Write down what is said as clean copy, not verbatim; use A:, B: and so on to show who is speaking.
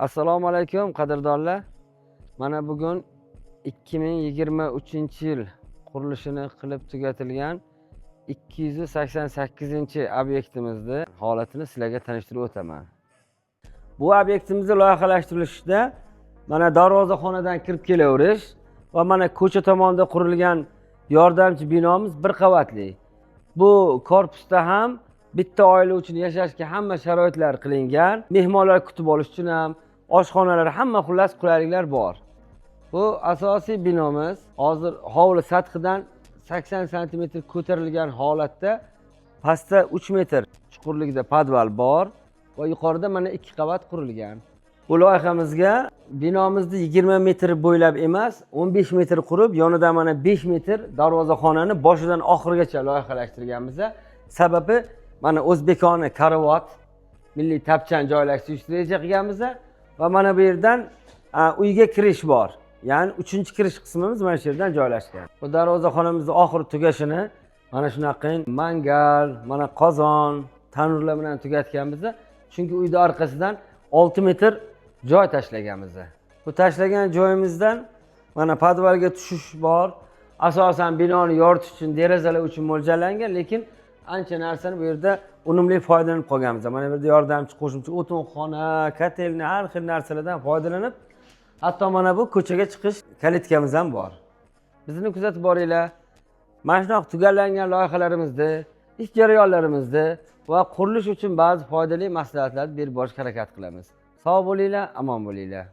A: Assalomu alaykum, qadrdonlar. Mana bugun 2023-yil qurilishini qilib tugatilgan 288-obyektimizni holatini sizlarga tanishtirib o'taman. Bu obyektimizni loyihalashtirilishida mana darvozaxonadan kirib kelaverish va mana ko'cha tomonda qurilgan yordamchi binomiz bir qavatli. Bu korpusda ham bitta oila uchun yashashga hamma sharoitlar qilingan. Mehmonlar kutib olish uchun ham oshxonalar, hamma xullas qulayliklar bor. Bu asosiy binomiz hozir hovli sathidan 80 santimetr ko'tarilgan holatda, pastda 3 metr chuqurlikda podval bor va yuqorida mana ikki qavat qurilgan. Bu loyihamizga binomizni 20 metr bo'ylab emas, 15 metr qurib, yonidan mana 5 metr darvozaxonani boshidan oxirigacha loyihalashtirganmiz. Sababi mana o'zbekona karavot, milliy tapchan joylashtirishni reja qilganmiz va mana bu yerdan uyga kirish bor. Ya'ni uchinchi kirish qismimiz mana shu yerdan joylashgan. Bu darvozaxonamizni oxiri tugashini mana shunaqa mangal, mana qozon, tanurlar bilan tugatganmiz. Chunki uyni orqasidan 6 metr joy tashlaganmiz. Bu tashlagan joyimizdan mana podvalga tushish bor. Asosan binoni yoritish uchun, derazalar uchun mo'ljallangan, lekin ancha narsani bu yerda unumli foydalanib qolganmiz. Mana bu yerda yordamchi qo'shimcha o'tinxona, kotelni, har xil narsalardan foydalanib, hatto mana bu ko'chaga chiqish kalitkamiz ham bor. Bizni kuzatib boringlar. Mana shunaqa tugallangan loyihalarimizni, ish jarayonlarimizni va qurilish uchun ba'zi foydali maslahatlarni berib borishga harakat qilamiz. Sog' bo'linglar, omon bo'linglar.